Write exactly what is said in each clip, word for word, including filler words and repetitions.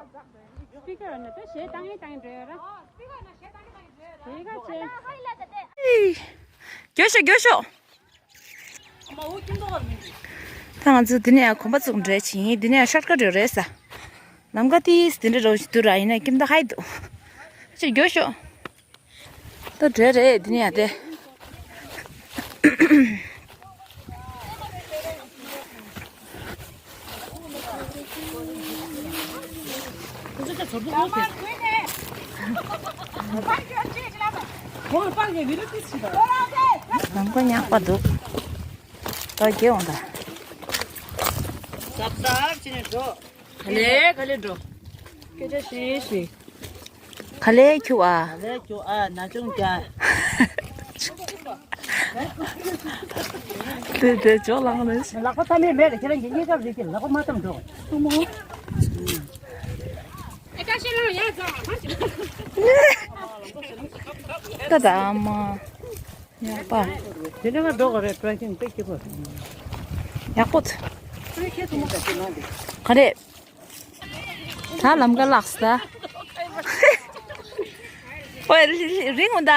སྤི་ཀར་ནང་ད་གཞས་བཏང་ཡིན་བཏང་ཡིན་འགྲོ་ཡོད་ར། དེ་ག་ཆེ། ཨེ། རྒྱོབ་ཤོག་རྒྱོབ་ཤོག་ད་ང་ཚོ་འདི་ནས་གོམ་པ་བཙུགས་འགྲོ་ཡ་ཡིན། འདི་ནས་ཤོར་ཀ་འགྲོ་རེད་ས། ལམ་ཀ་དེ་འདི་འདྲ་རོ་ཞིག་འདུག་ར། ཡིན་ན་ཁྱིམ་ད་ཧའི་འདུག་ཅིག་རྒྱོབ་ཤོག་ད་འགྲོ་རེད་འདི་ནས་ཡ་དེ། ལམ་ཀ་ཉག་པ་འདུག་ད་རྒྱས་འོང་ད། གཟབ་གཟབ་བྱས་ནས་འགྲོ། ག་ལེ་ག་ལེ་འགྲོ། སྐད་ཆ་བཤད་ཤིག་ག་ལེ་ཁྱུ་ཨ། ག་ལེ་ཁྱུ་ཨ་ན་ཆུང་རྒྱ། དེ་དེ་ཇོ་ལང་ནས། ལག་པ་ཐ་མའི་མེད་ལ་ཁྱེད་རང་གི་གཉིས་ཀ་རིག་གི་ལག་པ་མ་བཏང་འགྲོ། ཐུག་མོ། ད་ད་ཨ་མ། ཡག་པ། དེ་ནས་ང་འགྲོ་གི་རེད། བཀྲ་ཤིས་དཔེ་སྐྱིད་པོ། ཡག་པོ་ཚ། ག་རེད། ད་ལམ་ཀ་ལགས་ད། ཨོའི་རི་རི་རི་ངོ་ད།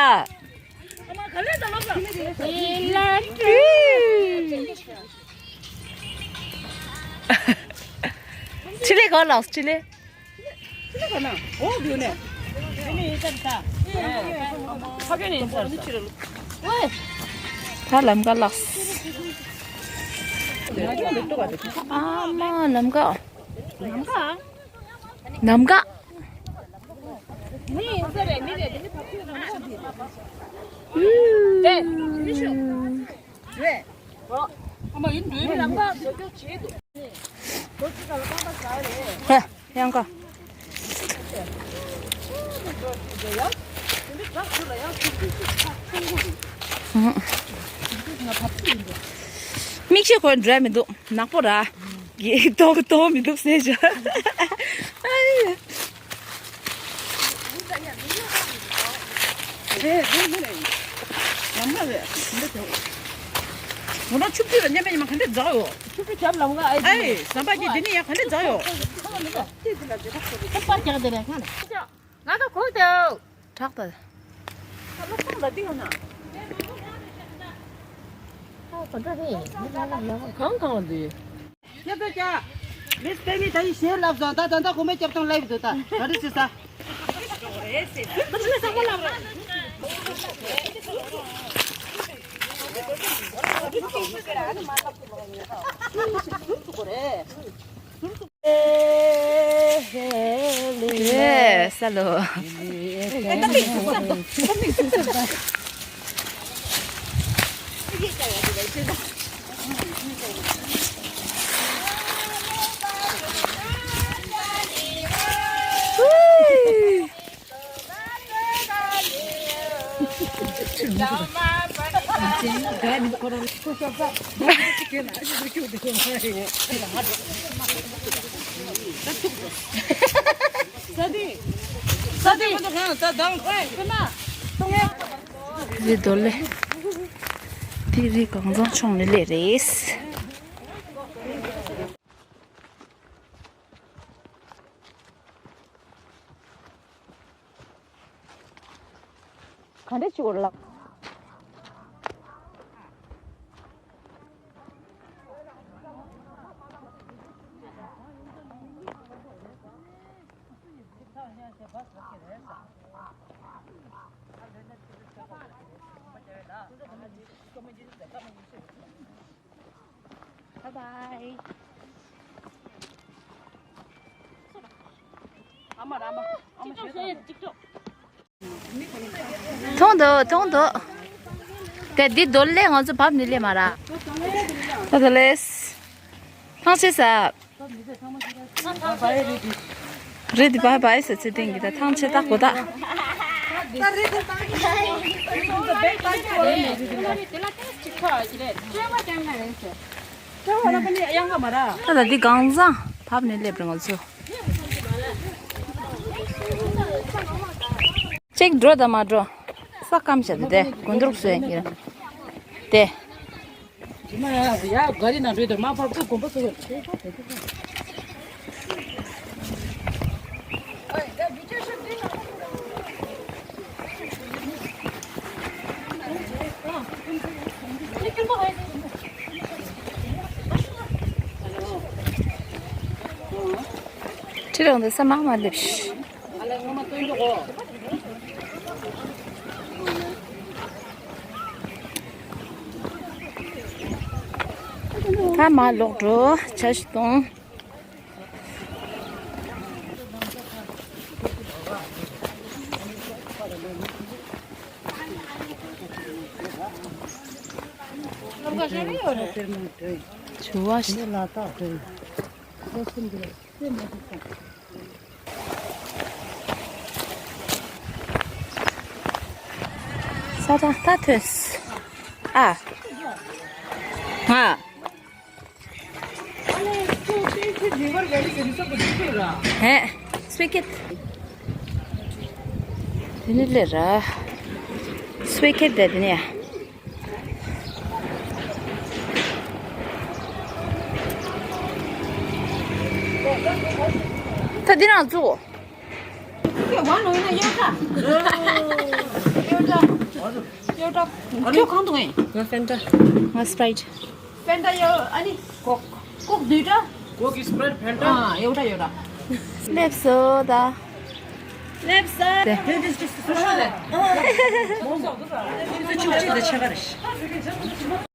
ཕྱི་ལེ་ག་ལགས་ཕྱི་ལེ། ད་ལམ་ཀ་ལགས། ཨ་མ་ལམ་ཀ། ལམ་ཀ། ལམ་ཀ། ཧེ། ཡང་ག་མིག་ཤེལ་གོན་འགྲོ་ཡ་མི་འདུག་ནག་པོ་ར། གི་ཏོག་ཏོག་མི་འདུག་ཟེར་བྱ། ལམ་ཁ་རེད། འདི་དེ། ང་རང་ཆུ་བཞི་ལ་མཉམ་པའི་ཉི་མ་ག་འདྲས་འཛག་ཡོད། ཆུ་བཞི་རྒྱབ་ལམ་ཁ་ཨེ། ཨེ་ཟམ་པ་གི་འདི་ནི་ཡང་ག་འདྲས་འཛག་ཡོད། ཁ་པར་རྒྱག་དེ་རེད་ཁ་ལ། ང་ཚོ་གོ་ཐལ། དྲག་ད། ཁ་ལོ་ཁ་ལ་འདི་ཡོད་ན། ཁ་གོ་འདྲ་རེད། འདི་ལ་ལ་ལ་གང་གང་འདི། ཁྱེད་ཚོ་ཀྱ། མིས་པེ་མི་ད་ཡི་ཞེས་ལབ་སོང་། ད་ད་ད་ཁོ་མོས་སྐྱབས་སྟངས་ལབ་འདུག་ད་ག་རེ་བྱེད་ས། ཡེ་ས་ལོ། རི་རྡོ་ལེ། དེ་རི་གངས་རྫོང་ཕྱོགས་ནས་སླེབས་རེད། ག་འདྲ་བྱེད་དགོས་རེད་ལགས། Bye bye. མཐོང་འདུག་མཐོང་འདུག་དེ་འདི་རྡོ་ལེ་ང་ཚོ་བབས་ནས་སླེབས་མ་ར། ད་ད་ལེས། ཐང་ཆད་ས། རེད་འདི་བའི་བའི་ཟེར་ཚེ་ཏིང་གི་ད་ཐང་ཆད་ད་གོ་ད། ད་ད་འདི་གངས་བཟང་བབས་ནས་སླེབས་རེད་ང་ཚོ། གཅིག་འགྲོ་དང་མ་འགྲོ། ས་སྐམ་བྱ་དེ་དེ་དགུན་གྲོགས་བཟོས་ཡིན་ར། དེ། དེ་མ་ཡ་ཡ་ག་རི་ནང་འགྲོ་དེ་མ་ཕར་ཚུར་གོམ་པ་ཚུར། དེ་རང་དུ་ས་མ་མ་སླེབས་ཤིག་ད་མ་ལོག་འགྲོ། ཇ་ཞིག་གཏོང་། ཇུ་བ་ཞིག་ས་ཐག་ཐག་ཐོས། ཨ། ང་། ཧེ། སུའི་ཁེད། དེ་ནི་ལེ་ར། སུའི་ཁེད་དེ་ནི་ཡ། ད་འདི་རང་བཙུགས། ཁྱོད་གང་འདུག་ཨེ། ང་ཧྥན་ཏ། ང་སི་པྲའིཊ། ཧྥན་ཏ་ཡོད། ཨ་ནི་ཀོག་ཀོག་དུས་འདྲ། ཀོག་གི་སི་པྲའིཊ་ཧྥན་ཏ། ཨ་ཡོད་འདྲ་ཡོད་འདྲ། སླེབས་སོ་ད། སླེབས་སོ། དེ། ཆུ་ཆུ་དེ་ཆ་ག་རེ།